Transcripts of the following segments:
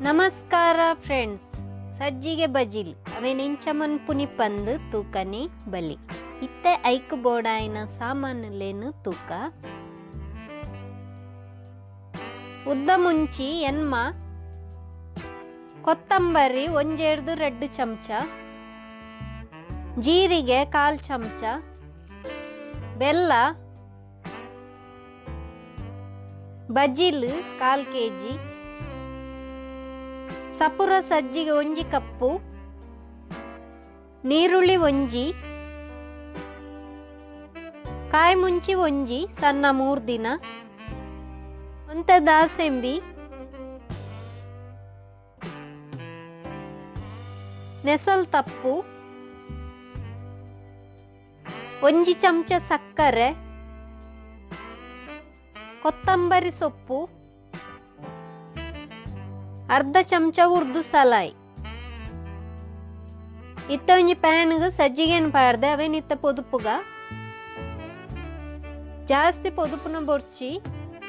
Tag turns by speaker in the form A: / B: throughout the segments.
A: ನಮಸ್ಕಾರ ಫ್ರೆಂಡ್ಸ್, ಸಜ್ಜಿಗೆ ಬಜಿಲ್ ಅವೆನ್ ಇಂಚ ಮನ್ಪುನಿ ಪಂದ್ ತೂಕನಿ ಬಲಿ. ಇತ್ತೆ ಐಕ್ ಬೋಡಾಯಿನ ಸಾಮಾನುಲೇನು ತೂಕ. ಉದ್ದ ಮುಂಚಿ ಎನ್ಮ, ಕೊತ್ತಂಬರಿ ಒಂಜೆರ್ದು 2 ಚಮಚ, ಜೀರಿಗೆ 1/4 ಚಮಚ, ಬೆಲ್ಲ, ಬಜಿಲ್ 1/4 ಕೆಜಿ, ಸಪುರ ಸಜ್ಜಿಗೆ 1 ಕಪ್ಪು, ನೀರುಳ್ಳಿ 1, ಕಾಯಿ ಮುಂಚಿ 1 ಸಣ್ಣ 3 ದಿನ, ಒಂತ ದಾಸೆಂಬಿ, ನೆಸಲ್ ತಪ್ಪು, 1 ಚಮಚ ಸಕ್ಕರೆ, ಕೊತ್ತಂಬರಿ ಸೊಪ್ಪು, ಅರ್ಧ ಚಮಚ ಉರ್ದು ಸಲಾಯಿ. ಇತ್ತ ಒಂಜಿ ಪ್ಯಾನ್ಗ್ ಸಜ್ಜಿಗೆನ್ ಪಾಡ್ದೆ ಅವೇನ್ ಇತ್ತ ಪೊದುಪುಗ ಜಾಸ್ತಿ ಪೊದುಪುನ ಬೊರ್ಚಿ,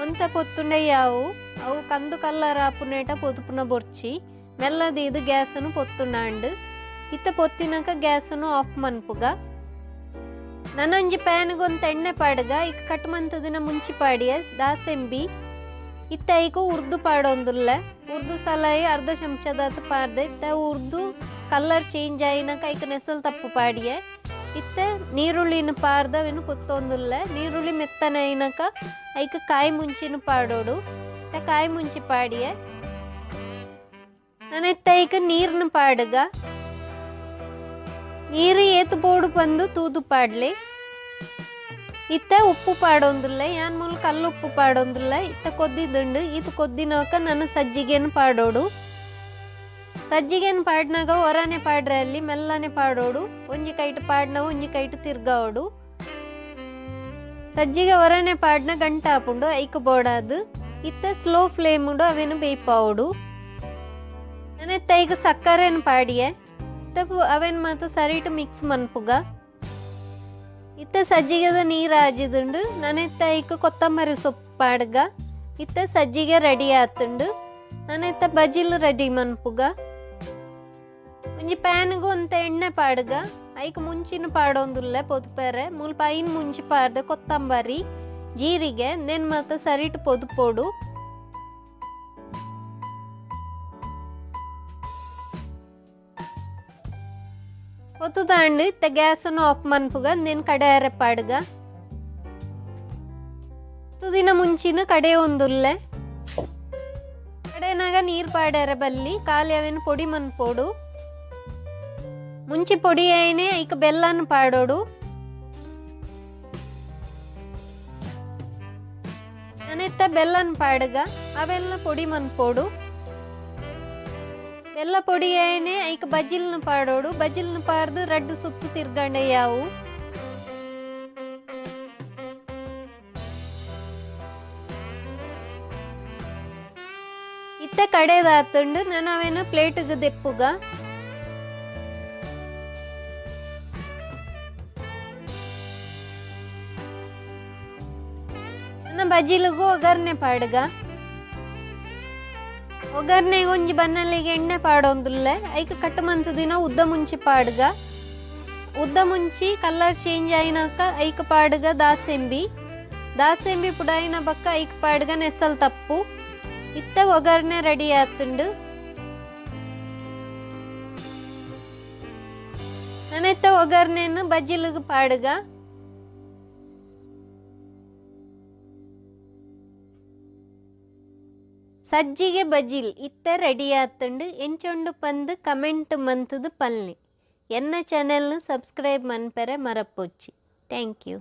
A: ಒಂತ ಪೊತ್ತುಂಡ ಯಾವು ಅವು ಕಂದು ಕಲ್ಲರ್ ಆಪುನೇಟ ಪೊದುಪುನ ಬೊರ್ಚಿ. ಮೆಲ್ಲದೀದು ಗ್ಯಾಸನ್ನು ಪೊತ್ತುಂಡಾಂಡ್. ಇತ್ತ ಪೊತ್ತಿನಕ ಗ್ಯಾಸನ್ನು ಆಫ್ ಮನ್ಪುಗ. ನನೊಂಜಿ ಪ್ಯಾನ್ಗ್ ಒಂತ ಎಣ್ಣೆ ಪಾಡ್ಗ, ಇಕ್ ಕಟ್ ಮಂತದಿನ ಮುಂಚಿ ಪಾಡಿಯ ದಾಸೆಂಬಿ ಇತ್ತ ಐಕು ಉರ್ದು ಪಾಡೊಂದುಲ್ಲ. ಉರ್ದು ಸಲಾಯಿ ಅರ್ಧ ಚಮಚದಾತ್ ಪಾಡ್ದೆ. ಇತ್ತ ಉರ್ದು ಕಲ್ಲರ್ ಚೇಂಜ್ ಆಯಿನಕ ಐಕ್ ನೆಸಲ್ ತಪ್ಪು ಪಾಡಿಯ. ಇತ್ತ ನೀರುಳ್ಳಿನ ಪಾರ್ದ ಅವೇನು ಪೊತ್ತೊಂದುಲ್ಲ. ನೀರುಳ್ಳಿ ಮೆತ್ತನೆ ಆಯಿನಕ ಐಕ್ ಕಾಯಿ ಮುಂಚಿನ ಪಾಡೋಡು. ಇತ್ತ ಕಾಯಿ ಮುಂಚಿ ಪಾಡಿಯ. ನಾನು ಇತ್ತ ಐಕ್ ನೀರ್ನ ಪಾಡುಗ. ನೀರು ಏತು ಬೋಡು ಬಂದು ತೂದು ಪಾಡ್ಲಿ. ಇತ್ತ ಉಪ್ಪು ಪಾಡೊಂದುಲ್ಲ, ಯಾನ್ ಮೂಲ ಕಲ್ಲು ಉಪ್ಪು ಪಾಡೊಂದುಲ್ಲ. ಇತ್ತ ಕೊದ್ದಿದುಂಡು. ಈತ ಕೊದ್ದಿನಕ ನಾನು ಸಜ್ಜಿಗೆನ್ ಪಾಡೋಡು. ಸಜ್ಜಿಗೆನ್ ಪಾಡ್ನಾಗ ಒರನೆ ಪಾಡ್ರೆ ಅಲ್ಲಿ ಮೆಲ್ಲನೆ ಪಾಡೋಡು. ಒಂಜಿ ಕೈಟ್ ಪಾಡ್ನ ಒಂಜಿ ಕೈಟ್ ತಿರ್ಗಾವಡು. ಸಜ್ಜಿಗೆ ಒರನೆ ಪಾಡ್ನ ಗಂಟ ಆಪುಂಡು ಐಕ್ ಬೋಡಾದು. ಇತ್ತ ಸ್ಲೋ ಫ್ಲೇಮ್ ಉಂಡು ಅವೇನು ಬೇಯ್ಪಾವಡು. ನಾನು ಇತ್ತ ಐಕ್ ಸಕ್ಕರೆನ್ ಪಾಡಿಯೆ. ಇತ್ತ ಅವೇನ್ ಮಾತ ಸರಿಟ್ ಮಿಕ್ಸ್ ಮನ್ಪುಗ. ಇತ್ತ ಸಜ್ಜಿಗೆದ ನೀರು ಆಜಿದುಂಡು. ನಾನಿತ್ತ ಐಕ್ ಕೊತ್ತಂಬರಿ ಸೊಪ್ಪು ಪಾಡ್ಗ. ಇತ್ತ ಸಜ್ಜಿಗೆ ರೆಡಿ ಆತುಂಡು. ನಾನಿತ್ತ ಬಜಿಲ್ ರೆಡಿ ಮನ್ಪುಗ. ಒಂಜಿ ಪ್ಯಾನ್ಗ್ ಒಂತ ಎಣ್ಣೆ ಪಾಡ್ಗ. ಐಕ್ ಮುಂಚಿನ ಪಾಡೊಂದುಲ್ಲ ಪೊದುಪೆರೆ. ಮುಲ್ಪ ಐನ್ ಮುಂಚಿ ಪಾಡ್ದೆ ಕೊತ್ತಂಬರಿ ಜೀರಿಗೆ ನೆನ್ ಮಾತ ಸರಿಟ್ ಪೊದುಪೋಡು. ಪೊತ್ತುದಾಂಡು ಇತ್ತ ಗ್ಯಾಸನ್ನು ಆಫ್ ಮನ್ಪುಗ. ನೆನ್ ಕಡೆಯಾರೆ ಪಾಡ್ಗ. ದಿನ ಮುಂಚಿನ ಕಡೆ ಒಂದುಲ್ಲೆ. ಕಡೆನಾಗ ನೀರ್ ಪಾಡ್ಯಾರ ಬಲ್ಲಿ ಖಾಲಿ ಅವೇನು ಪೊಡಿ ಮನ್ಪೋಡು. ಮುಂಚಿ ಪೊಡಿ ಆಯ್ನೆ ಐಕ್ ಬೆಲ್ಲನ ಪಾಡೋಡು. ನಾನಿತ್ತ ಬೆಲ್ಲನ ಪಾಡ್ಗ ಅವೆಲ್ಲ ಪೊಡಿ ಮನ್ಪೋಡು. ಬೆಲ್ಲ ಪೊಡಿ ಆಯ್ನೆ ಐಕ್ ಬಜಿಲ್ನ ಪಾಡೋಡು. ಬಜಿಲ್ನ ಪಾಡ್ದು ರಡ್ಡು ಸುತ್ತು ತಿರ್ಗಂಡೆ ಯಾವು. ಇತ್ತ ಕಡೆದಾತುಂಡು. ನಾನು ಅವೇನು ಪ್ಲೇಟ್ಗೆ ದೆಪ್ಪುಗ. ನನ್ನ ಬಜಿಲ್ಗೂ ಒಗ್ಗರಣೆ ಪಾಡ್ಗ. ಒಗ್ಗರಣೆಗೆ ಒಂಜಿ ಬನ್ನಲ್ಲಿಗೆ ಎಣ್ಣೆ ಪಾಡೊಂದುಲ್ಲೆ. ಐಕ್ ಕಟ್ ಮಂತದಿನ ಉದ್ದ ಮುಂಚಿ ಪಾಡ್ಗ. ಉದ್ದ ಮುಂಚಿ ಕಲರ್ ಚೇಂಜ್ ಆಯಿನಕ ಐಕ್ ಪಾಡ್ಗ ದಾಸೆಂಬಿ. ದಾಸೆಂಬಿ ಪುಡಾಯಿನ ಬಕ್ಕ ಐಕ್ ಪಾಡ್ಗ ನೆಸಲ್ ತಪ್ಪು. ಇತ್ತ ಒಗ್ಗರಣೆ ರೆಡಿ ಆತುಂಡು. ನಾನಿತ್ತ ಒಗ್ಗರಣೆಯನ್ನು ಬಜ್ಜಿಲಿಗೆ ಪಾಡ್ಗ. ಸಜ್ಜಿಗೆ ಬಜಿಲ್ ಇತ್ತ ರೆಡಿ ಆತುಂಡು. ಎಂಚೊಂಡು ಪಂದು ಕಮೆಂಟ್ ಮಂತದು ಪಲ್ನಿ. ಎನ್ನ ಚಾನೆಲ್ನ ಸಬ್ಸ್ಕ್ರೈಬ್ ಮನ್ಪೆರೆ ಮರಪೊಚ್ಚಿ. Thank you.